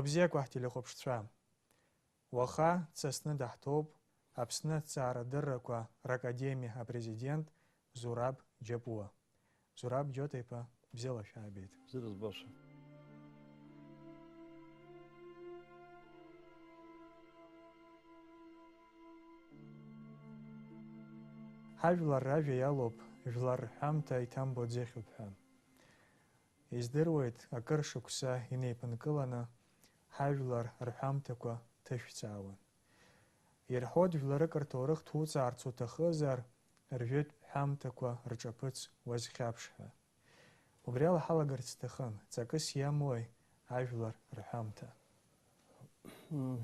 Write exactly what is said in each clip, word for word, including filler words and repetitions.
Бзиақәа ҳтелехәаԥшцәа. Уаха дсасны даҳҭоуп Аԥсны аҭҵаарадыррақәа ракадемиа апрезидент Зураб Џьапуа. Зураб Џьота-иԥа, бзиала шәаабеит. Бзиара збаша. Ҳажәлар ражәа иалоуп, жәлар рҳәамҭа иҭамбо ӡыхьуп ҳәа. Издыруеит, акыр шықәса инеиԥынкыланы ҳажәлар рҳәамҭақәа ҭышәҵаауан. Ирҳәоит, жәларык рҭоурых ҭуҵаарц уҭахызар, ржәытә ҳәамҭақәа рҿаԥыц уазхьаԥш ҳәа. Убри ала ҳалагарц сҭахын, ҵакыс иамои ажәлар рҳәамҭа? М,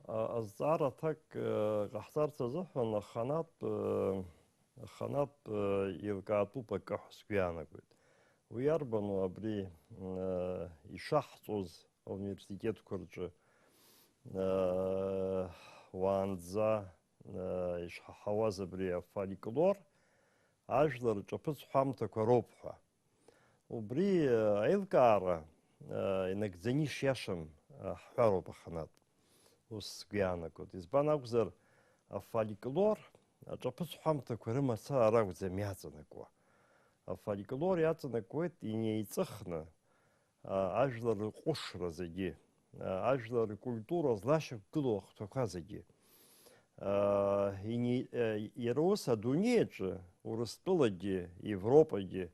а, азҵаара аҭак, э, ҟаҳҵарц азыҳәан аханатә, э, Аханатә, э, еилкаатәуп акы ҳәа сгәы иаанагоит. Уи иарбану абри, э, ишаҳҵоз ауниверситетқәа рҿы, э, уаанӡа, э, ишҳаҳауаз абри афольклор, ажәлар рҿаԥыц ҳәамҭақәа роуп ҳәа. Убри, э, аилкаара, э, инагӡаны ишиашам, э, ҳҳәароуп аханатә. Ус сгәы иаанагоит. Избан акәзар, афольклор аҿаԥыц ҳәамҭақәа рымацара ракәӡам иаҵанакуа. Афольклор иаҵанакуеит инеиҵыхны, а, ажәлар рҟәышра зегьы, а, ажәлар ркультура злашьақәгылоу ахәҭақәа зегьы. А, ине-, а, иара ус адунеи аҿы, Урыстәылагьы, Европагьы,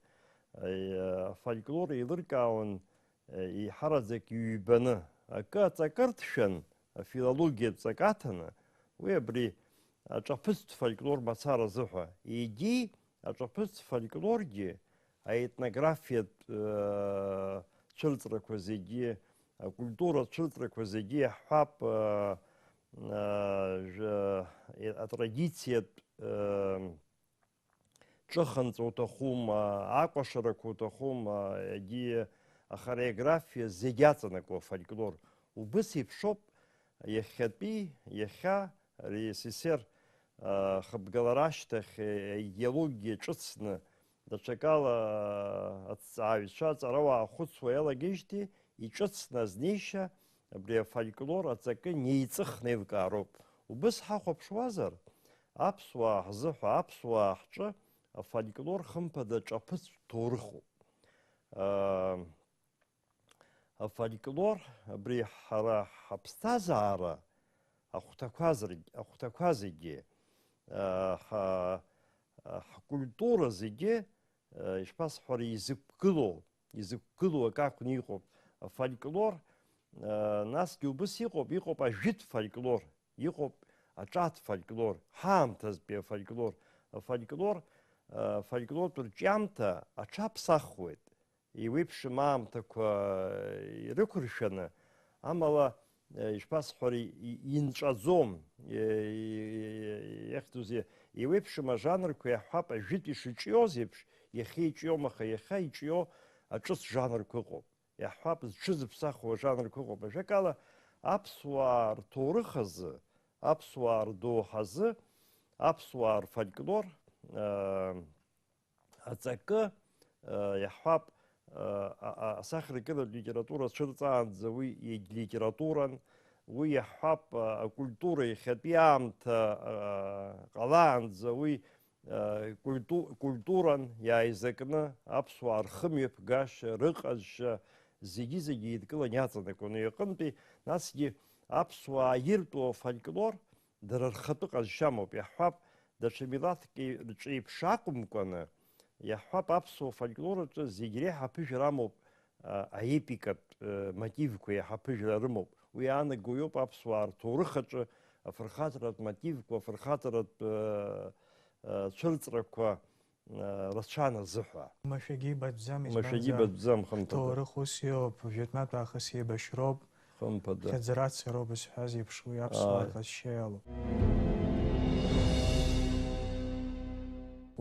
а, афольклор еилыркаауан еиҳараӡак ҩбаны, акы аҵакы рҭшәан, афилологиатә ҵак аҭаны, уи абри аҿаԥыцтә фольклор мацара азыҳәа, егьи аҿаԥыцтә фольклоргьы аетнографиатә, э, цәырҵрақәа зегьы, акультура цәырҵрақәа зегьы иаҳҳәап, э, э, жә-, э, атрадициатә, э, ҿыханҵа уҭахума, акәашарақәа уҭахума, егьи ахореографиа зегь аҵанакуа афольклор. Убыс еиԥшоуп иахьатәи, иахьа ари С С С Р, а, хыбгалара ашьҭахь аидеологиа ҿыцны, даҽакала аҭҵааҩцәа, аҵарауаа ахәыцуа иалагеижьҭеи, иҿыцны азнеишьа абри афольклор аҵакы неиҵыхны еилкаароуп. Убыс ҳахәаԥшуазар, аԥсуаа ҳзыҳәа, аԥсуаа ҳҿы афольклор хымԥада ҿаԥыцтә ҭоурыхуп. Аа, афольклор абри ҳара ҳаԥсҭазаара ахәҭақәа зргь-, ахәҭақәа зегьы, аа, ҳа-, ҳкультура зегьы, аа, ишԥасҳәари, изықәгылоу, изықәгылоу акы акәны иҟоуп. Афольклор, аа, насгьы убыс иҟоуп, иҟоуп ажәытә фольклор, иҟоуп аҿатә фольклор, ҳаамҭазтәи афольклор. Афольклор, аа, афольклортә рҿиамҭа аҽаԥсахуеит. Еиуеиԥшым аамҭақәа ирықәыршәаны, амала, ишԥасҳәари, и-, инҵәаӡом, и-, и-, иахьӡузеи, еиуеиԥшым ажанрқәа иаҳҳәап, ажәытә ишыҿиоз еиԥш, иахьа иҿиом, аха иахьа иҿио аҿыц жанрқәа ыҟоуп. Иаҳҳәап, зҽызыԥсахуа ажанрқәа ыҟоуп. Ажәакала, аԥсуаа рҭоурых азы, аԥсуаа рдоуҳа азы, аԥсуаа рфольклор, аа, аҵакы, э, иаҳҳәап, э, а-, а-, асахьаркыратә литература цәырҵаанӡа уи егь литературан, уи иаҳҳәап, э, акультура иахьатәи аамҭа, э, ҟалаанӡа уи, э, культу-, культуран иааизакны аԥсуаа рхымҩаԥгашьа, рыҟазшьа, зегьы-зегьы еидкылан иаҵанакуан уи аҟынтәи, насгьы аԥсуаа иртәу афольклор, дара рхатәы ҟазшьа амоуп, иаҳҳәап, даҽа милаҭк рҿы еиԥш акәымкәаны, иаҳҳәап, аԥсуа фольклор аҿы зегь реиҳа аԥыжәара амоуп, а, аепикатә, э, мотивқәа иаҳа аԥыжәара рымоуп. Уи аанаго иоуп аԥсуаа рҭоурых аҿы афырхаҵаратә мотивқәа, афырхаҵаратә, э, э, цәырҵрақәа, э, рацәан азыҳәа. Машәагьы ибатәӡам, Машәагьы избанзар, ибатәӡам, хымԥада. Ҳҭоурых ус иоуп, жәытәнатә аахыс еибашьроуп. Хымԥада. Хьыӡрацароуп зҳәаз еиԥш, уи аԥсуаа Ааи. Рҟазшьа иалоуп.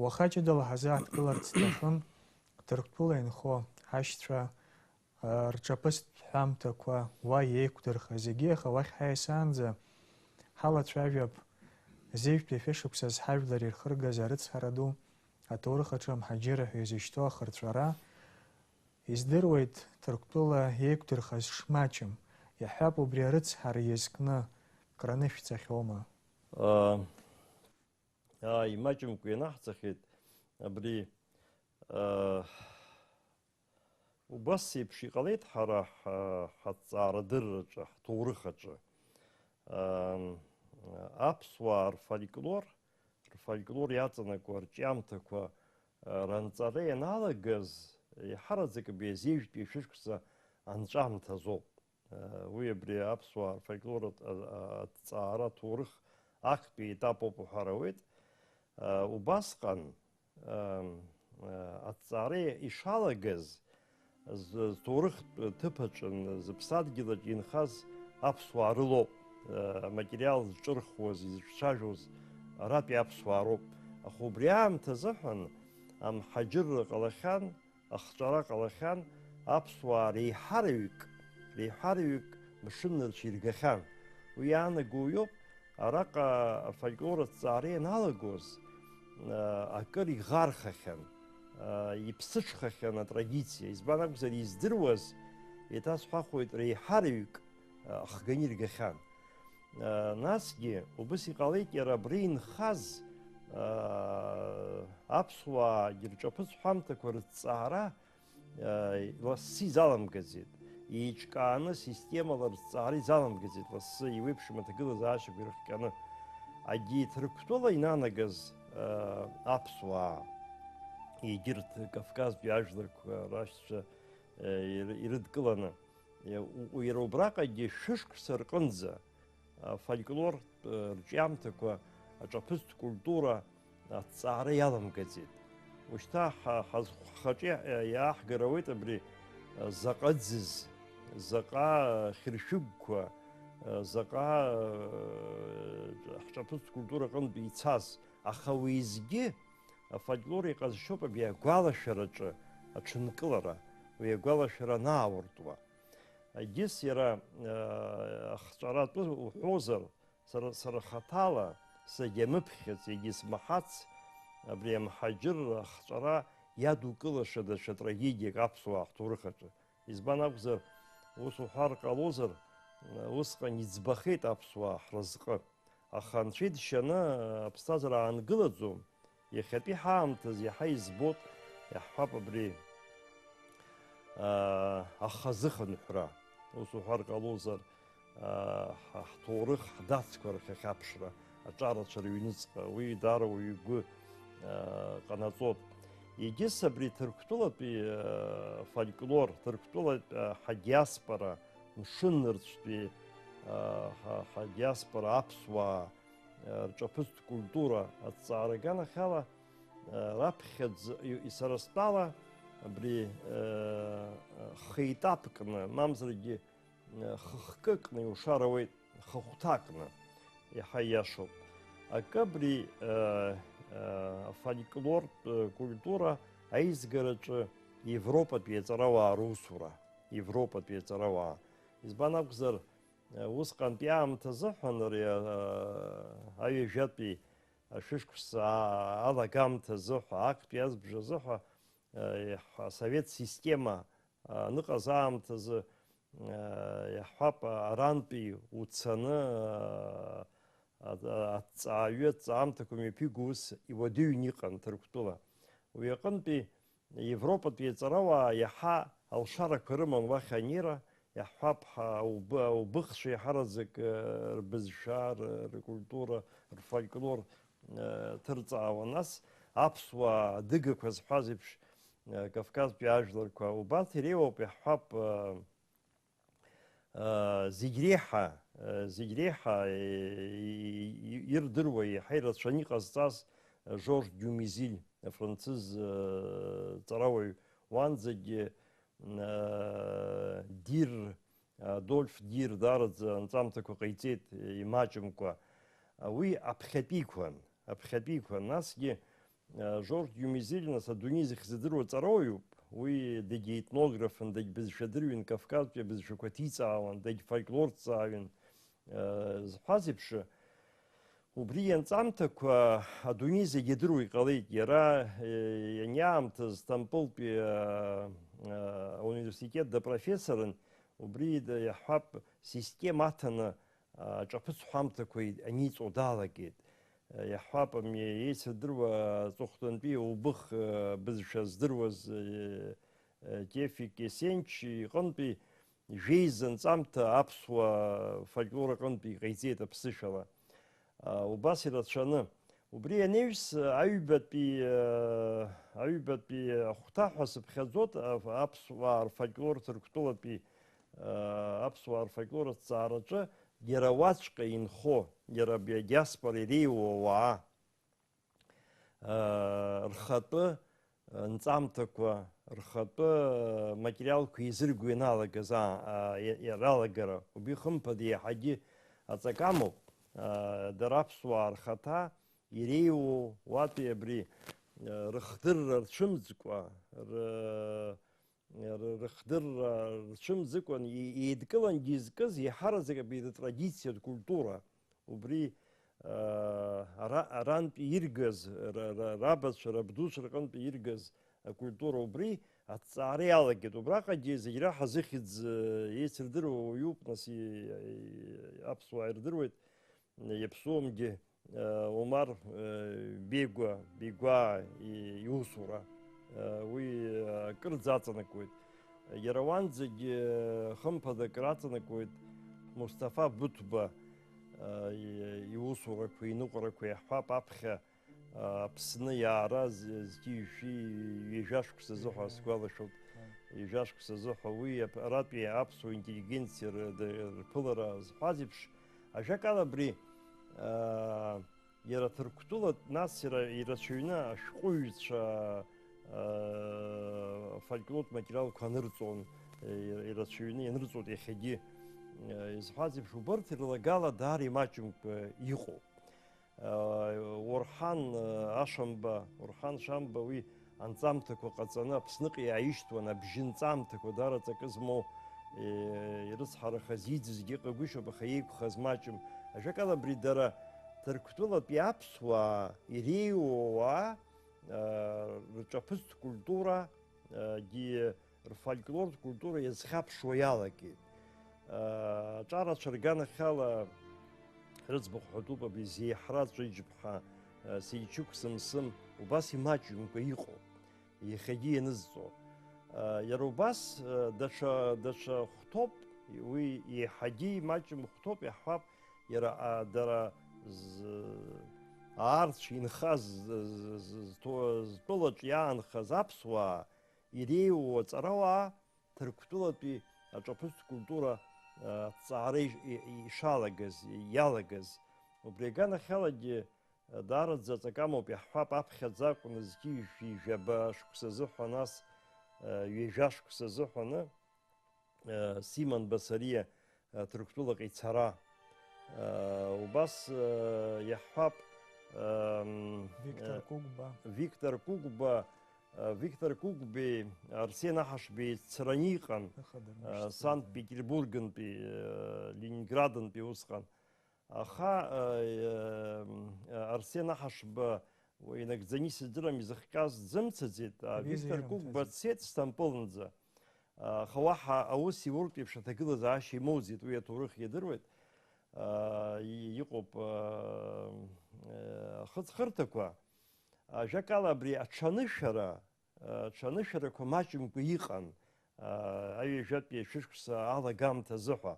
Уаха ҷыдала ҳазааҭгыларц сҭахын, Ҭырқәтәыла инхо ҳашьцәа, а, рҿаԥыцтә ҳәамҭақәа уа иеиқәдырхаз зегьы, аха уахь ҳаиасаанӡа ҳалацәажәап зежәтәи ашәышықәсаз ҳажәлар ирхыргаз арыцҳара ду, аҭоурых аҿы амҳаџьырра ҳәа изышьҭоу ахырҵәара, Издыруеит, Ҭырқәтәыла еиқәдырхаз шмаҷым, иаҳҳәап, убри арыцҳара иазкны кранышәҵахьоума? Аа, аа, имаҷымкәа ианаҳҵахьеит абри, аа, убас еиԥш иҟалеит ҳара ҳа-, ҳаҭҵаарадырраҿы, ҳҭоурых аҿы. Ам, аԥсуаа рфольклор, рфольклор иаҵанакуа арҿиамҭақәа, а, ранҵара ианалагаз, еиҳараӡак абри азежәтәи ашәышықәса анҵәамҭазоуп. А, уи абри аԥсуаа рфольклор аҭ-, а, а, аҭҵаара аҭоурых актәи етап ауп уҳәар ауеит. А, убасҟан, ам, а, аҭҵаара ишалагаз, з-, зҭоурыхтә ҭыԥ аҿы, зыԥсадгьыл аҿы инхаз аԥсуаа рылоуп, а, аматериал зҿырхуаз, изыҿцәажәоз аратәи аԥсуаа роуп. Аха убри аамҭазыҳәан амҳаџьырра ҟалахьан, ахҵәара ҟалахьан, аԥсуаа реиҳараҩык, реиҳараҩык мшыннырцә иргахьан. Уи иаанаго иоуп, араҟа афольклор аҭҵаара ианалагоз, а, акыр иӷархахьан, а, иԥсыҽхахьан атрадициа. Избан акәзар, издыруаз, еиҭасҳәахуеит, реиҳараҩык, а, ахганы иргахьан. А, насгьы, убыс иҟалеит иара абра инхаз, а, аԥсуаагьы рҿаԥыцтә ҳәамҭақәа рыҭҵаара, лассы изаламгаӡеит, еиҿкааны системала рызҵаара изаламгаӡеит лассы, еиуеиԥшым аҭагылазаашьақәа ирыхҟьаны. Егьи Ҭырқәтәыла инанагаз, э, аԥсуаа, егьырҭ Кавказтәи ажәларқәа рашьцәа, э, ир-, ирыдкыланы, э, у-, иара убраҟагьы шәышықәса рҟынӡа, афольклортә, э, рҿиамҭақәа, аҿаԥыцтә культура аҭҵаара иаламгаӡеит. Ушьҭа ҳа-, ҳаз-, ҳхаҿы иа-, иааҳгар ауеит абри, э, заҟа ӡыз, заҟа, э, хьыршәыгқәа, э, заҟа, э, ҳҿаԥыцтә культура аҟынтә ицаз. Аха уеизгьы афольклор иҟазшьоуп абри агәалашәараҿы аҽынкылара, уи агәалашәара анаауртуа. Егьыс иара, э, ахҵәара атәы уҳәозар, сара, сара хаҭала, сагьамыԥхьац, егьысмаҳац, абри амҳаџьырра ахҵәара иадукылаша даҽа трагедиак аԥсуаа ҳҭоурых аҿы. Избан акәзар, ус уҳәар ҟалозар, э, усҟан иӡбахеит аԥсуаа ҳразҟы. Аха Анцәа иџьшьаны аԥсҭазаара аангылаӡом. Иахьатәи ҳаамҭазы иаҳа избоит, иаҳҳәап, абри, аа, ахазы хынҳәра. Ус уҳәар ҟалозар, аа, ҳа-, ҳҭоурых, ҳдацқәа рахь ахьаԥшра, аҿарацәа рыҩныҵҟа, уи даара уаҩы игәы, аа, ҟанаҵоит. Егьыс абри Ҭырқәтәылатәи, аа, фольклор, Ҭырқәтәылатәи, аа, ҳадиаспора, мшыннырцәтәи, аа, ҳа-, ҳадиаспора аԥсуаа, рҿаԥыцтә культура аҭҵаара аганахьала, раԥхьаӡа, и-, сара стәала, абри, хеитапкны, мамзаргьы, хыхкыкны иушар ауеит, хыхәҭакны, иаҳа ииашоуп. Акы абри, афольклортә культура аизгараҿы Европатәи аҵарауаа русура, Европатәи аҵарауаа. Избан акәзар, Усҟантәи аамҭазыҳәан ари, а, аҩажәатәи ашәышықәса а-, алагамҭазы ҳәа, актәи азбжазы ҳәа, а, иаҳ-, асовет система, а, аныҟаз аамҭазы, а, иаҳҳәап, а, арантәи уцаны, а, а, аҭҵааҩы аҭҵаамҭақәа мҩаԥиго ус иуадаҩны иҟан Ҭырқәтәыла. Уи аҟынтәи Европатәи аҵарауаа иаҳа алшарақәа рыман уахь анеира, иаҳҳәап, ҳа, аубы-, аубыхцәа иаҳараӡак, э, рбызшәа, р-, ркультура, рфольклор, э, ҭырҵаауан. Нас аԥсуаа адыгақәа зҳәаз еиԥш, э, Кавказтәи ажәларқәа, убарҭ иреиуоуп, иаҳҳәап, э, Зегь реиҳа, зегь реиҳа ирдыруа, еиҳа ирацәаны иҟазҵаз Жорж Дюмизиль, афранцыз ҵарауаҩ, уанӡагьы Дир, Адольф Дир даараӡа анҵамҭақәа ҟаиҵеит имаҷымкәа. Уи аԥхьатәиқәан, аԥхьатәиқәан. Насгьы Жорж Дюмизиль, нас, адунеи зегь зыдыруа ҵарауаҩуп. Уи дагьетнографын, дагьбызшәадырҩын, Кавказтәи абызшәақәа ҭиҵаауан, дагьфольклорҭҵааҩын, зҳәаз еиԥш, Убри ианҵамҭақәа адунеи зегьы идыруа иҟалеит. Иара, э, ианиаамҭаз Сҭампылтәи, э, э, ауниверситет дыпрофессорын, убри д-, иаҳҳәап, система аҭаны, э, аҿаԥыцтә ҳәамҭақәа и-, аниҵо далагеит. Э, иаҳҳәап, ами, еицырдыруа аҵыхәтәантәи Оубых, э, бызшәа здыруаз, э, э, Тефик Есенч иҟынтәи жәеиза нҵамҭа аԥсуа фольклор аҟынтәи иҟаиҵеит аԥсышәала. А, убас ирацәаны. Убри анаҩс, аҩбатәи, а, аҩбатәи ахәҭа ҳәа сыԥхьаӡоит, а, аԥсуаа рфольклор Ҭырқәтәылатәи, а, аԥсуаа рфольклор аҭҵаараҿы иара уаҵәҟьа инхо, иара абри адиаспора иреиуоу ауаа, а, рхатәы, а, нҵамҭақәа, рхатәы, а, материалқәа еизырго ианалагаз, а, а, иа-, иа-, ралагара, убри хымԥада иаҳагьы аҵакы амоуп. А, дара аԥсуаа рхаҭа иреиуоу уатәи абри, а, рыхдырра рцәымӡкәа, ры-, ры-, рыхдырра рцәымӡыкәан и-, еидкылан дизкыз еиҳараӡак абри ртрадициатә культура. Убри, а, ара-, арантәи иргаз, ра-, ра-, рабацәа, рабдуцәа рҟынтәи иргаз акультура убри аҭҵаара иалагеит. Убраҟагьы зегь раҳа зыхьӡ, э, еицырдыруа уаҩуп, нас, и-, и-, аԥсуаа ирдыруеит, иаԥсуамгьы. Омар, э, Бегәа, Бегәаа и-, иусура, э, уи, э, акырӡа аҵанакуеит. Иара уанӡагьы, э, хымԥада акыр аҵанакуеит Мусҭафа Буҭба, э, и-, иусурақәа, иныҟәарақәа иаҳҳәап, аԥхьа, э, Аԥсны иаара з-, зқьи жәшәи ҩажәа шықәса азы ҳәа сгәалашәоит. Ҩажәа шықәса азы ҳәа уи ап-, аратәи аԥсуа интеллигенциа ры-, ды-, рԥылара зҳәаз еиԥш, ажәакала абри, э, Иара Ҭырқәтәылатә, нас иара ирацәаҩны ашәҟәыҩҩцәа, аа, афольклортә материалқәа анырҵон, ира-, ирацәаҩны ианырҵоит иахьагьы. Изҳәаз еиԥш, убарҭ ирылагала даара имаҷымкәа иҟоуп. Аа, Орҳан, аа, Ашамба, Орҳан Шамба уи анҵамҭақәа ҟаҵаны Аԥсныҟа иааишьҭуан, абжьы нҵамҭақәа даара ҵакы змоу, е, ирыцҳарахаз иӡызгьы ыҟагәышьоуп, аха еиқәхаз маҷым. Ажәакала, абри дара Ҭырқәтәылатәи аԥсуаа, иреиуоу ауаа, а, рҿаԥыцтә культура, а, гьы рфольклортә культура иазхьаԥшуа иалагеит. А, аҿарацәа рганахьала рыӡбахә ҳәатәуп абри Зеиҳра Ҵәыџьԥҳа, а, Сеичықә Сымсым, убас имаҷымкәа иҟоуп, иахьагьы ианызҵо. А, иара убас, а, даҽа, даҽа хәҭоуп, уи еиҳагьы имаҷым хәҭоуп, иаҳҳәап, иара, а, дара з-, аарцә инхаз, з-, з-, з-, зҭо-, зтәылаҿ иаанхаз аԥсуаа, иреиуоу аҵарауаа Ҭырқәтәылатәи аҿаԥыцтә культура, а, аҭҵаара иш-, и-, ишалагаз, иалагаз. Убри аганахьалагьы, а, даараӡа аҵакы амоуп, иаҳҳәап, аԥхьаӡа акәны зқьи жәшәи жәаба шықәса азыҳәа, нас, а, ҩажәа шықәса азыҳәаны, э, Симон Басариа, э, Ҭырқәтәылаҟа ицара. Э, убас, э, иаҳҳәап, эм, Виктор э, Кәыкәба. Виктор Кәыкәба, э, Виктор Кәыкәбеи Арсен Аҳашбеи цраны иҟан, э, Санкт-Петербургынтәи, э, Ленинградынтәи усҟан. Аха, э, э, Арсен Аҳашба уи инагӡаны исыздырам, изыхҟьаз дзымцаӡеит. А, Виктор Кәыкәба дцеит Сҭампылынӡа. Аха уаҳа аус иуртә еиԥш аҭагылазаашьа имоуӡеит, уи аҭоурых иадыруеит. А, и-, иҟоуп, а, э, ахыҵхырҭақәа. Ажәакала, абри аҽанышәара, аҽанышәарақәа маҷымкәа иҟан, аҩажәатәи ашәышықәса алагамҭа азыҳәа.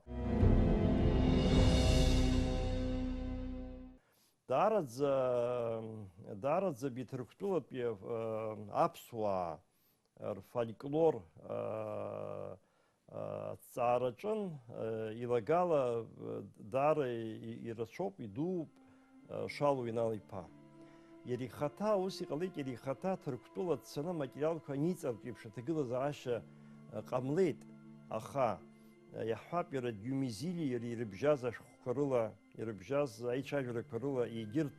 Даараӡа, даараӡа Биҭырқәтәылатәи, а, аԥсуаа рфольклор, а, а, аҭҵаараҿын, а, илагала, а, даара и-, ирацәоуп, идууп, а, Шалу Инал-иԥа. Иара ихаҭа ус иҟалеит, иара ихаҭа Ҭырқәтәыла дцаны аматериалқәа аниҵартә еиԥш аҭагылазаашьа, а, ҟамлеит, аха, а, иаҳҳәап, иара Дюмизили иареи ирыбжьаз ашәҟәқәа рыла, ирыбжьаз аицәажәарақәа рыла, егьырҭ,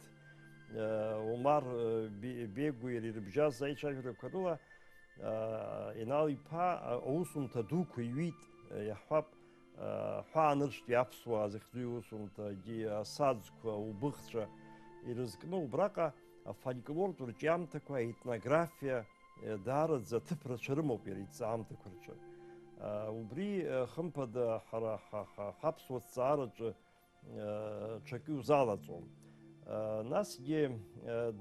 а, Омар, а, Бе-, Бегу иареи ирыбжьаз аицәажәарақәа рыла, Инал-иԥа аусумҭа дуқәа иҩит, иаҳҳәап, ҳәаанырцәтәи аԥсуаа зыхьӡу иусумҭагьы, асаӡқәа, убыхцәа, ирызкны убраҟа афольклортә рҿиамҭақәа, аетнографиа, даараӡа аҭыԥ рацәа рымоуп иара иҭҵаамҭақәа рҿы. Убри, хымԥада, ҳара ҳа-, ҳа-, ҳаԥсуа ҭҵаараҿы ҽакы иузалаҵом. Насгьы,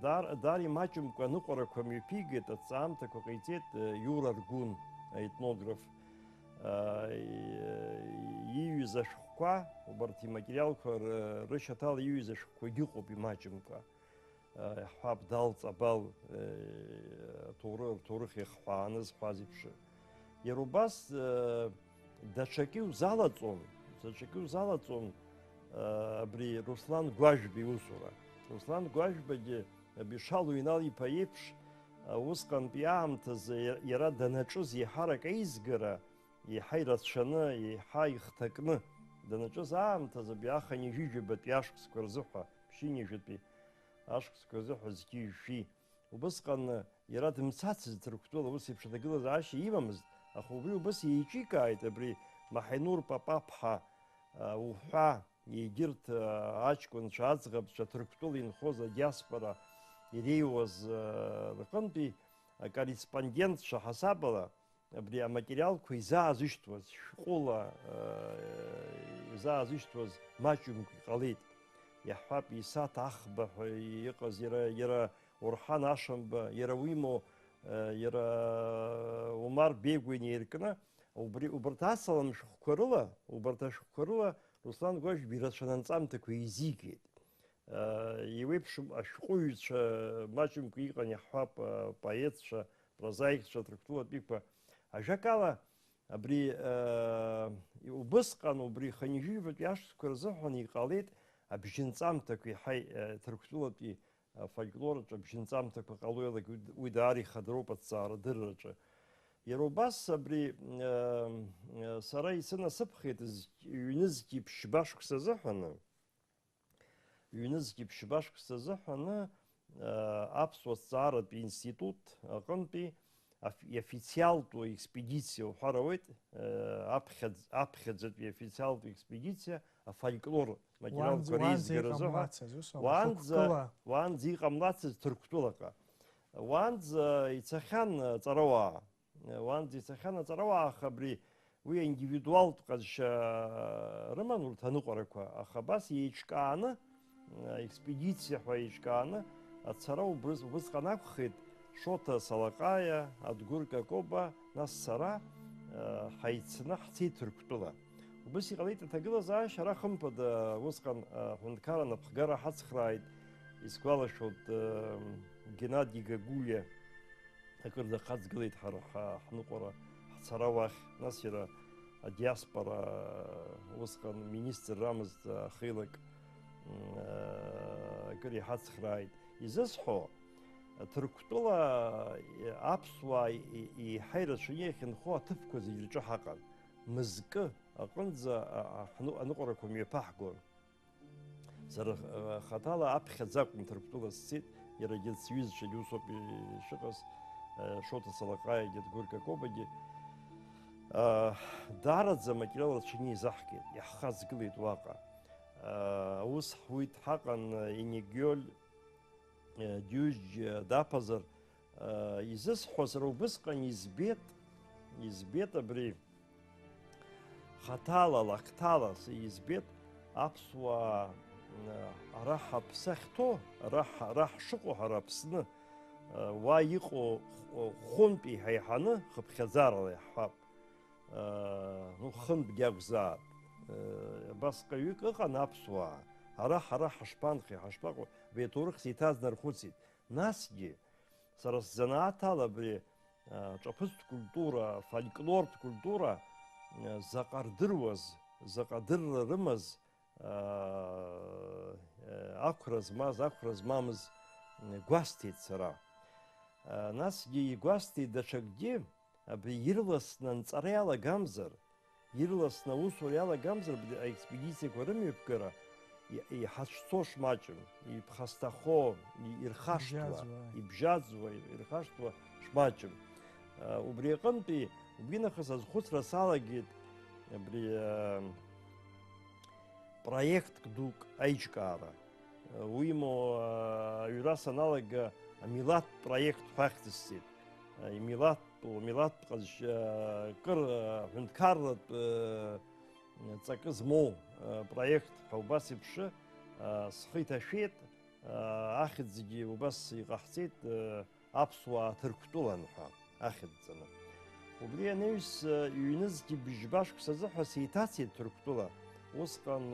дар-, дар имаҷымкәа аныҟәарақәа мҩаԥигеит, аҭҵаамҭақәа ҟаиҵеит Иура Аргәын, аетнограф. Ииҩыз ашәҟәқәа, убарҭ иматериалқәа ры-, рышьаҭала ииҩыз ашәҟәқәагьы ыҟоуп имаҷымкәа. Иаҳҳәап, Дал Ҵабал, аҭоуры-, рҭоурых иахҳәааны зҳәаз еиԥш. Иара убас, даҽакы иузалаҵом, даҽакы иузалаҵом, абри Руслан Гәажәба иусура. Руслан Гәажәбагьы Бишал Уинал-иԥа иеиԥш, усҟантәи аамҭазы иа-, иара данаҿыз еиҳарак аизгара, еиҳа ирацәаны, еиҳа ихҭакны данаҿыз аамҭазы, абри ахынҩажәижәабатәи ашықәсқәа рзыҳәа, ԥшьынҩажәатәи ашықәсқәа рзыҳәа зқьи жәшәи. Убысҟан иара дымцацызт Ҭырқәтәыла, ус еиԥш аҭагылазаашьа имамызт, аха убри убыс еиҿикааит абри Маҳинур Папаԥҳа, а, уҳәа, егьырҭ, а, аҷкәынцәа, аӡӷабцәа Ҭырқәтәыла инхоз адиаспора иреиуаз, а, рҟынтәи акорреспондентцәа ҳасабала, абри аматериалқәа изаазышьҭуаз, шәҟәыла, э, изаазышьҭуаз маҷымкәа иҟалеит. Иаҳҳәап, Исаҭ Ахба ҳәа иҟаз, иара, иара Орҳан Ашамба, иара уимоу, э, иара Умар Бегәа инеиркны, убри, убарҭ асалам шәҟәқәа рыла, убарҭ ашәҟәқәа рыла Руслан Гәажәба ирацәаны анҵамҭақәа еизигеит. Иеиуеиԥшым ашәҟәыҩҩцәа маҷымкәа иҟан, иаҳҳәап, апоетцәа, прозаикцәа, ҭырқәтәылатәиқәа. Ажәакала, абри, убысҟан, убри хынҩажәижәабатәи ашықәсқәа рзыҳәан иҟалеит абжьынҵамҭақәа еиҳа, ҭырқәтәылатәи афольклор аҿы абжьынҵамҭақәа ҟало иалагеит, уи даара ихадароуп аҭҵаарадырраҿы. Иара убас абри, сара исынасыԥхеит зқь-, ҩнызқьи ԥшьба шықәса азыҳәаны, ҩнызқьи ԥшьба шықәса азыҳәаны, э, аԥсуа ҭҵааратә институт аҟынтәи аф-, иофициалтәу експедициа уҳәар ауеит, э, аԥхьаӡ-, аԥхьаӡатәи иофициалтәу експедициа афольклор материалқәа реизгара азыҳәа. Уанӡа, уанӡа иҟамлацыз, ус аума? Уанӡа, шықәкыла? Уанӡа иҟамлацыз Ҭырқәтәылаҟа. Уанӡа ицахьан, э, аҵарауаа. Уанӡа ицахьан аҵарауаа, аха абри уи аиндивидуалтә ҟазшьа рыман урҭ аныҟәарақәа, аха абас еиҿкааны, аекспедициа ҳәа еиҿкааны ацара убрыз-, убысҟан акәхеит, Шоҭа Салаҟаиа, Адгәыр Какоба, нас сара, ҳаицны ҳцеит Ҭырқәтәыла. Убыс иҟалеит аҭагылазаашьа, ара хымԥада усҟан аҳәынҭқарра анапхгара ҳацхрааит, исгәалашәоит, Геннади Гагулиа. Акыр дахаҵгылеит ҳара ҳа-, ҳныҟәара, ҳцара уахь, нас иара адиаспора усҟан министр рамызт, ахеилак, м, акыр иҳацхрааит. Изысҳәо, Ҭырқәтәыла аԥсуаа и-, еиҳа ирацәаны иахьынхо аҭыԥқәа зегь рҿы ҳаҟан. Мызкы аҟынӡа а-, а-, ҳны-, аныҟәарақәа мҩаԥаҳгон. Сара, э, хаҭала аԥхьаӡа акәын Ҭырқәтәыла сцеит, иарагьы сҩызцәагьы усоуп ишыҟаз, э, Шоҭа Салаҟаиагьы, Адгәыр Какобагьы. Э, даараӡа аматериал рацәаны еизаҳгеит, иаҳхаҵгылеит уаҟа. Э, аус ҳуит ҳаҟан, э, Енегиоль, э, Џьуџь, э, даԥазар, Изысҳәо, сара убысҟан избеит, избеит абри хаҭала, лакҭала избеит аԥсуаа, ара ҳаԥсы ахьҭоу, ара ҳ-, ара ҳшыҟоу ҳара Аԥсны, уа иҟоу х-, хәынтә иҳаиҳаны хыԥхьаӡарала иаҳҳәап. Ну, хынтәгьы акәзаап. Абасҟаҩык ыҟан аԥсуаа. Ара ҳара ҳашԥанхеи, ҳашԥаҟоу, абри аҭоурых сеиҭазнархәыцит. Насгьы, сара сзанааҭ ала абри, а, ҿаԥыцтә культура, фольклортә культура, а, заҟа рдыруаз, заҟа дырра рымаз, а, а, ақәра змаз, ақәра змамыз, м, гәасҭеит сара. А, насгьы игәасҭеит даҽакгьы, абри ирласны анҵара иалагамзар, ирласны аусура иалагамзар, абри аекспедициақәа рымҩаԥгара и-, иҳацәцо шмаҷым, иԥхасҭахо, и-, ирхашҭуа, ибжьаӡуа, ибжьаӡуа, ирхашҭуа шмаҷым. А, убри аҟынтәи, убринахыс азхәыцра салагеит абри, а, проектк дук аиҿкаара. Уимоу, аҩра саналага, амилаҭтә проект ҳәа ахьӡысҵеит. Имилаҭтәу, милаҭтә ҟазшьа, кыр, ҳәынҭқарратә ҵакы змоу проект ҳәа убас иԥшы, схы иҭашәеит, ахьӡгьы убас иҟаҳҵеит, аԥсуаа Ҭырқәтәылан ҳәа ахьӡҵаны. Убри анаҩс, ҩнызқьи бжьба шықәсазы ҳәа сеиҭацеит Ҭырқәтәыла. Усҟан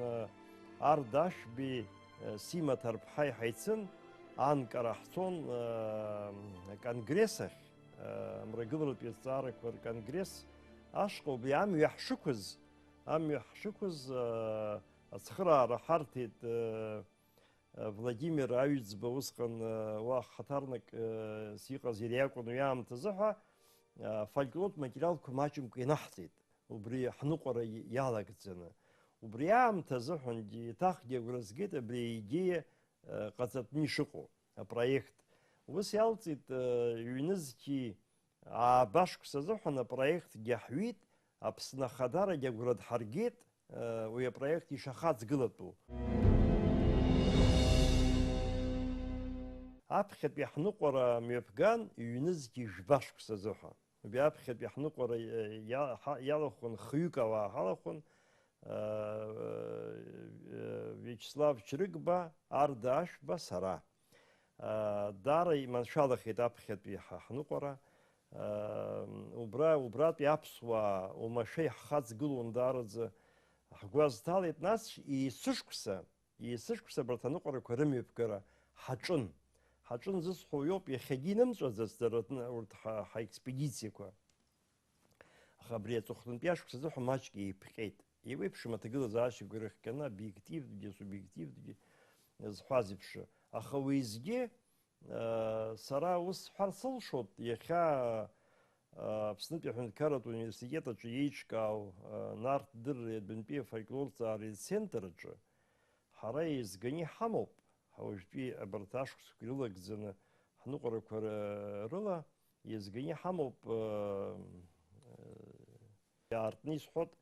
Арда Ашәбеи Сима Ҭарԥҳаи ҳаицын, анкара ҳцон, э, аконгресс ахь, э, Мрагыларатәи азҵаарақәа рконгресс ашҟа. Убри амҩа ҳшықәыз, амҩа ҳшықәыз, э, ацхыраара ҳарҭеит, э, э, Владимир Аҩӡба, усҟан, э, уа хаҭарнак, э, сиҟаз иара иакәын уи аамҭазы ҳәа, э, фольклортә материалқәа маҷымкәа ианаҳҵеит. Убри ҳныҟәара иалагӡаны. Убри аамҭа азыҳәангьы еиҭахгьы агәра згеит абри аидеиа, э, ҟаҵатәны ишыҟоу, апроект. Ус иалҵит, э, ҩнызқьи ааба шықәса азыҳәан апроектгьы аҳҩит, Аԥсны ахадарагьы агәра дҳаргеит, э, уи апроект ишахаҵгылатәу. Аԥхьатәи ҳныҟәара мҩаԥган ҩнызқьи жәба шықәса азыҳәан. Убри аԥхьатәи ҳныҟәара иа-, иа-, ҳа-, иалахәын, хҩык ауаа ҳалахәын, э, э, Виачеслав Чрыгба, Арда Ашәба, сара. Э, даара иманшәалахеит аԥхьатәи ҳа-, ҳныҟәара. Э, убра, убратәи аԥсуаа оумашәа иаҳхаҵгылон даараӡа. Ҳгәы азҭалеит, нас, есышықәса, Есышықәса абарҭ аныҟәарақәа рымҩаԥгара ҳаҿын. Ҳаҿын зысҳәо иоуп, иахьагьы инымҵәаӡац дара ртны, урҭ ҳа-, ҳаекспедициақәа. Аха абри аҵыхәтәантәи ашықәс азыҳәа маҷк еиԥҟьеит. Еиуеиԥшым аҭагылазаашьақәа ирыхҟьаны, обиективтәгьы, субиективтәгьы зҳәаз еиԥш. Аха уеизгьы, э, сара ус сҳәар сылшоит, иахьа, э, Аԥснытәи аҳәынҭқарратә университет аҿы еиҿкаау, э, Нарҭ дырреи адәынтәи афольклорҭҵаареи центр аҿы, Ҳара еизганы иҳамоуп, ҳа уажәтәи абарҭ ашықәсқәа ирылагӡаны ҳныҟәарақәа р-, рыла еизганы иҳамоуп, э, э, иаартны исҳәоит,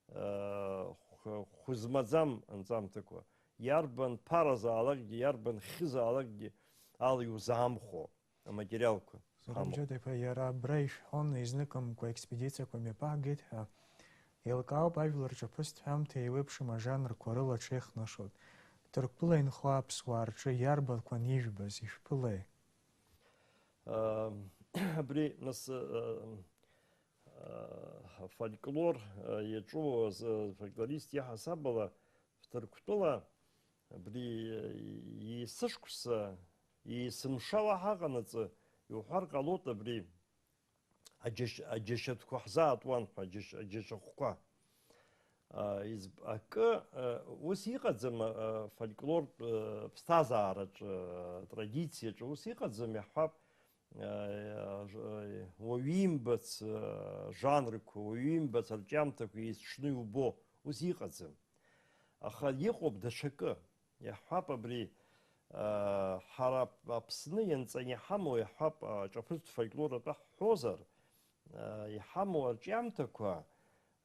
э, хә-, хәы змаӡам анҵамҭақәа. Иарбан ԥаразаалакгьы, иарбан хьызаалакгьы ала иузаамхәо. Аматериалқәа Зураб ҳамоуп. Џьаҭ-иԥа, иара абра ишәҳәон, изныкымкәа експедициақәа мҩаԥаагеит ҳәа. Еилкаауп ажәлар рҿаԥыцтә ҳәамҭа еиуеиԥшым ажанрқәа рыла аҽеихнашоит. Ҭырқәтәыла инхо аԥсуаа рҿы иарбанқәан ижәбаз, ишәԥылеи? Ам, абри, нас, ам, а, афольклор, а, иаҿу азы, афольклорист иаҳасаб ала, Ҭырқәтәыла абри есышықәса, есымша уаҳа ҟанаҵы, иуҳәар ҟалоит абри аџьаш-, аџьашьатәқәа ҳзаатуан ҳәа, аџьаш-, аџьашьахәқәа. А, изб-, акы, а, ус иҟаӡам, а, фольклортә, а, ԥсҭазаараҿы, а, традициаҿы ус иҟаӡам, иаҳҳәап, уаҩы имбац, э, жанрқәа, уаҩы имбац арҿиамҭақәа еизҽны иубо, ус иҟаӡам. Аха иҟоуп даҽакы. Иаҳҳәап, абри, э, ҳара Аԥсны ианҵаны иҳамоу, иаҳҳәап, аҿаԥыцтә фольклор атәы ҳҳәозар, э, иҳамоу арҿиамҭақәа,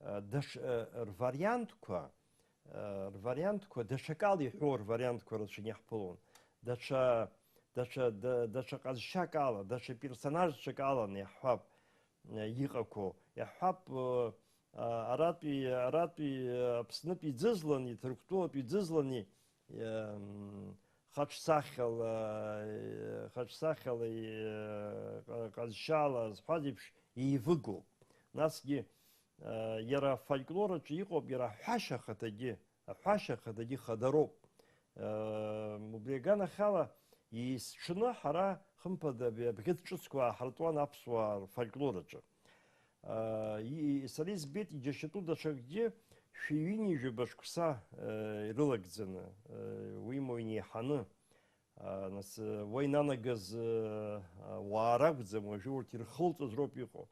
э, даҽ-, э, рвариантқәа, рвариантқәа, даҽакала иҳәоу рвариантқәа рацәаны иаҳԥылон. Даҽа, даҽа, да-, даҽа ҟазшьак ала, даҽа персонажцәак аланы иаҳҳәап, иҟақәоу. Иаҳҳәап, аратәи, аратәи Аԥснытәи ӡызлани, Ҭырқәтәылатәи ӡызлани, хаҿсахьала, хаҿсахьала, ҟазшьала зҳәаз еиԥш еивыгоуп. Насгьы, Иара афольклор аҿы иҟоуп иара аҳәашьа ахаҭагьы, аҳәашьа ахаҭагьы хадароуп. Убри аганахьала, есҽны ҳара, хымԥада, абри абӷьыц ҿыцқәа ааҳартуан аԥсуаа рфольклор аҿы. И-, сара избеит иџьашьатәу даҽакгьы, шәи ҩынҩажәаба шықәса ирылагӡаны, уимоу инеиҳаны. А, нас, э, уа инанагаз, э, а, уаа ракәӡам, уажәы урҭ ирхылҵыз роуп иҟоу.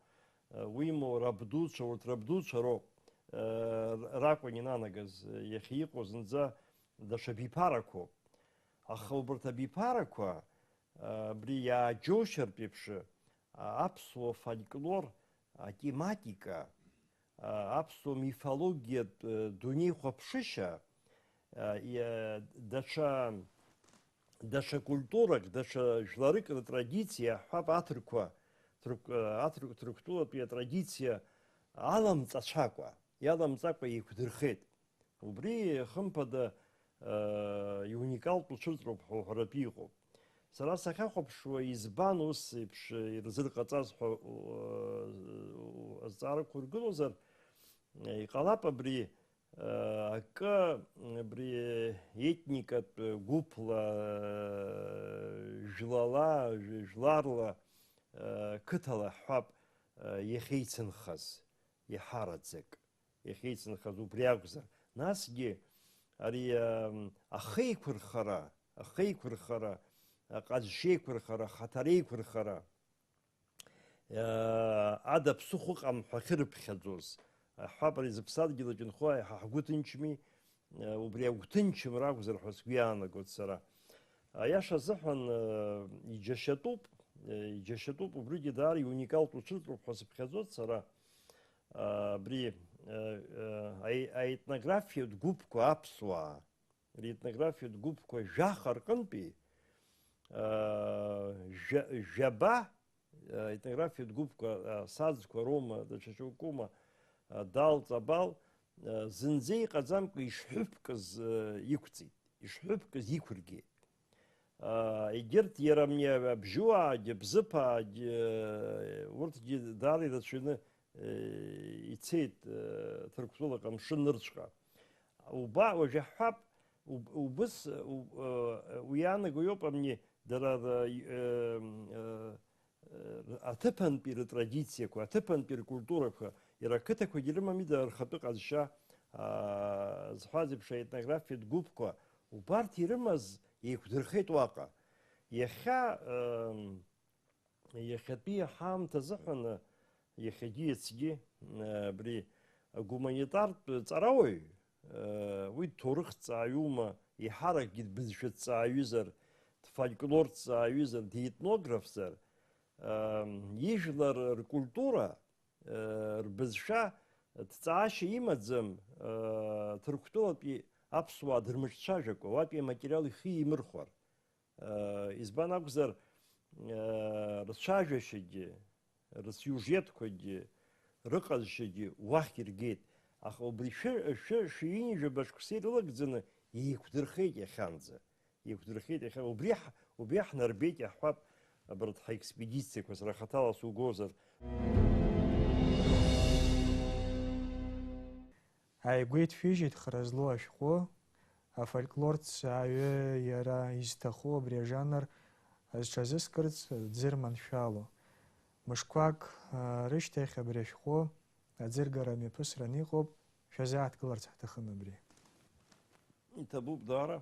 Э, уимоу, рабдуцәа, урҭ рабдуцәа роуп, э, ракәын инанагаз, э, иахьа иҟоу зынӡа даҽа абиԥарақәоуп. Аха убарҭ абиԥарақәа, э, абри иааџьоушьартә еиԥш, а, аԥсуа фольклор атематика, а, аԥсуа мифологиатә, э, дунеихәаԥшышьа, а, иа-, даҽа, даҽа культурак, даҽа жәларык ртрадициа, иаҳҳәап, аҭырқәа, ҭырқә-, аҭырқә-, ҭырқәтәылатәи атрадициа аламҵацәакәа, иаламҵакәа еиқәдырхеит. Убри, хымԥада, э, иуникалтә уцәырҵроуп ҳәа уҳәаратәы иҟоуп. Сара сахьахәаԥшуа, избан ус еиԥш ирзырҟаҵаз ҳәа, э, азҵаарақәа ургылозар, иҟалап абри, акы, абри етникатә гәыԥла, жәлала, жә-, жәларла, қыҭала ҳҳәап, иахьеицынхаз, иҳараӡак иахьеицынхаз убри акәзар. Насгьы ари, ахеиқәырхара, ахеиқәырхара, аҟазшьеиқәырхара, ахаҭареиқәырхара, ада ԥсыхәа ыҟам ҳәа ахьырыԥхьаӡоз, ҳҳәап, ари зыԥсадгьыл аҿы инхо аиҳа ҳгәы ҭынчми, убри агәҭынчымра акәзар ҳәа сгәы иаанагоит сара. Аиаша азыҳәан, иџьашьатәуп, иџьашьатәуп, убригьы даара иуникалтә уцәырҵроуп ҳәа сыԥхьаӡоит сара. Абри, аетнографиатә гәыԥқәа аԥсуаа, Ретнографиатә гәыԥқәа жәаха рҟынтәи, аа, жәа-, жәаба, аа, етнографиатә гәыԥқәа, аа, саӡқәа роума, даҽа џьоукума, аа, дал, ҵабал, аа, зынӡа иҟаӡамкәа ишҳәыԥкыз, аа, иқәҵит, ишҳәыԥкыз иқәыргеит. Аа, егьырҭ иара абни абжьуаагьы, бзыԥаагьы, урҭгьы даара ирацәаҩны ицеит, Ҭырқәтәылаҟа амшын нырцәҟа. Уба, уажә иаҳҳәап, уб-, убыс, у-, уи иаанаго иоуп, амни, дара р-, аҭыԥантәи ртрадициақәа, аҭыԥантәи ркультурақәа, иара ақыҭақәагьы рымами, дара рхатәы ҟазшьа, зҳәаз еиԥш, аетнографиатә гәыԥқәа, убарҭ ирымаз еиқәдырхеит уаҟа. Иахьа, Иахьатәи ҳаамҭа азыҳәан, иахьагьы иацгьы, абри агуманитартә ҵарауаҩ, уи дҭоурыхҭҵааҩума, еиҳаракгьы дбызшәаҭҵааҩызар, дфольклорҭҵааҩызар, деетнографзар, ижәлар ркультура, рбызшәа ҭҵаашьа имаӡам, Ҭырқәтәылатәи аԥсуаа дырмыҿцәажәакәа, уатәи аматериал ихы имырхәар. Избан акәзар, рцәажәашьагьы, рсиужетқәагьы, рыҟазшьагьы уахь иргеит. Аха убри шәы-, шәы-, шәҩынҩажәаба шықәса ирылагӡаны еиқәдырхеит иахьанӡа. Еиқәдырхеит иахьа. Убри ҳ-, убри ҳнарбеит иаҳҳәап, абарҭ ҳаекспедициақәа, сара хаҭала сугозар. Ааигәа иҭшәыжьит хра злоу ашәҟәы, афольклорҭҵааҩы иара изҭаху абри ажанр зҽазыскырц дзырманшәало. Мышқәак, аа, рышьҭахь абри ашәҟәы аӡыргара мҩаԥысран иҟоуп, шәазааҭгыларц ҳҭахын абри. Иҭабуп даара.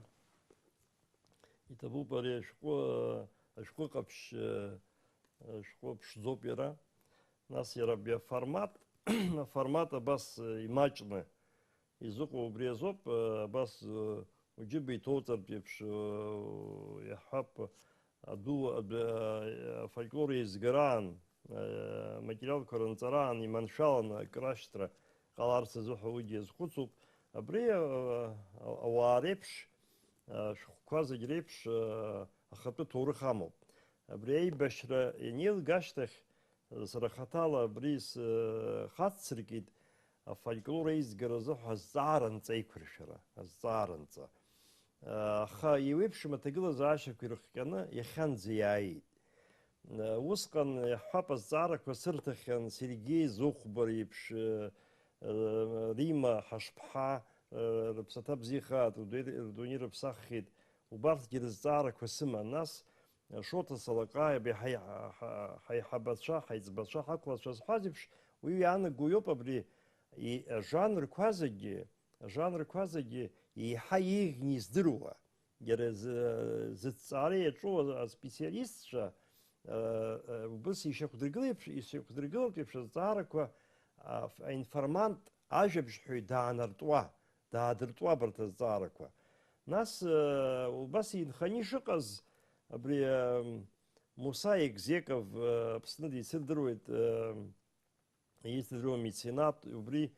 Иҭабуп ари ашәҟәы, ашәҟәы ҟаԥшь, ашәҟәы ԥшӡоуп иара. Нас иара абри аформат, аформат абас, э, имаҷны изыҟоу убри азоуп, э, абас, э, уџьыба иҭоуҵартә еиԥш, э, иаҳҳәап, аду, адәы, э, афольклор еизгараан, э, аматериалқәа рынҵараан иманшәаланы акрашьҭра ҟаларц азыҳәа уигьы иазхәыцуп. Абри, э, ауаа реиԥш, э, ашәҟәқәа зегь реиԥш, э, ахатәы ҭоурых амоуп. Абри аибашьра ианеилга ашьҭахь, сара хаҭала абри схацсыркит, афольклор еизгаразы ҳәа азҵааранҵа еиқәыршәара, азҵааранҵа. Аха еиуеиԥшым аҭагылазаашьақәа ирыхҟьаны иахьанӡа иааит. Усҟан иаҳҳәап, азҵаарақәа сырҭахьан Сергеи Зыхәба реиԥш, Рима Ҳашԥҳа, рыԥсаҭа бзиахааит, рдунеи рыԥсаххьеит, убарҭгьы рызҵаарақәа сыман. Нас Шоҭа Салаҟаиа абри ҳаи-, ҳа-, ҳаиҳабацәа, ҳаиҵбацәа, ҳақәлацәа зҳәаз еиԥш, уи иаанаго иоуп абри и-, ажанрқәа зегьы, ажанрқәа зегьы еиҳа еиӷьны издыруа, иара зы-, зыҭҵаара иаҿу аспециалистцәа, э, э, убыс ишьақәдыргылеиԥш-, ишьақәдыргылартә еиԥш азҵаарақәа, а, ф-, аинформант ажәабжьҳәаҩ даанартуа, даадыртуа абарҭ азҵаарақәа. Нас, э, убас инханы ишыҟаз, абри, э, Муса Егзеков, э, Аԥсны дицырдыруеит, э, ицырдыруа меценат, убри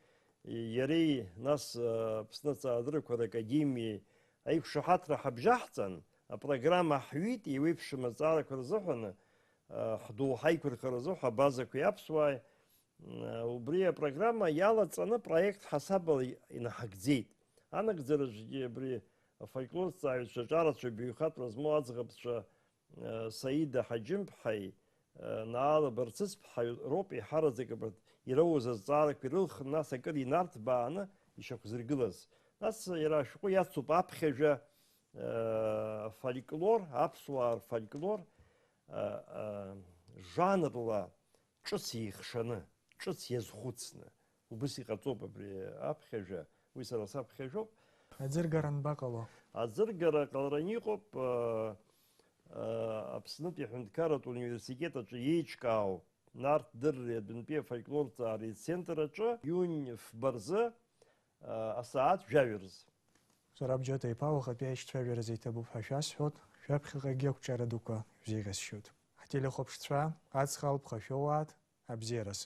иареи, нас, э, Аԥсны Аҵарадыррақәа Ракадемиеи аиқәшаҳаҭра ҳабжьаҳҵан, апрограмма ҳҩит еиуеиԥшым азҵаарақәа рзыҳәаны, ҳдоуҳа иқәырхаразы ҳәа абазақәеи аԥсуааи, убри апрограмма иалаҵаны проект ҳасабала инаҳагӡеит. Анагӡараҿгьы абри афольклорҭҵааҩцәа, аҿарацәа, баҩхатәра змоу аӡӷабцәа, Саида Ҳаџьымԥҳаи, Наала Барцыцԥҳаи роуп еиҳараӡак абарҭ ироуз азҵаарақәа ирылхны, нас акыр инарҭбааны ишьақәзыргылаз. Нас иара ашәҟәы иацуп аԥхьажәа, афольклор, аԥсуаа рфольклор, жанрла ҿыц еихшаны, ҿыц иазхәыцны. Убыс иҟаҵоуп абри аԥхьажәа, уи сара саԥхьажәоуп. Аӡыргара анбаҟало? Аӡыргара ҟалараны иҟоуп, Аԥснытәи аҳәынҭқарратә университет аҿы еиҿкаау Нарҭ Дырреи адәынтәи афольклорҭҵаареи ацентр аҿы иунь фба рзы, асааҭ жәаҩа рзы. Зураб Џьота-иԥа, уахатәи аишьцәажәаразы иҭабуп ҳәа шәасҳәоит, шәаԥхьаҟагьы ақәҿиара дуқәа шәзеиӷьасшьоит. Ҳтелехәаԥшцәа, аҵх алԥха шәоуааит, абзиараз.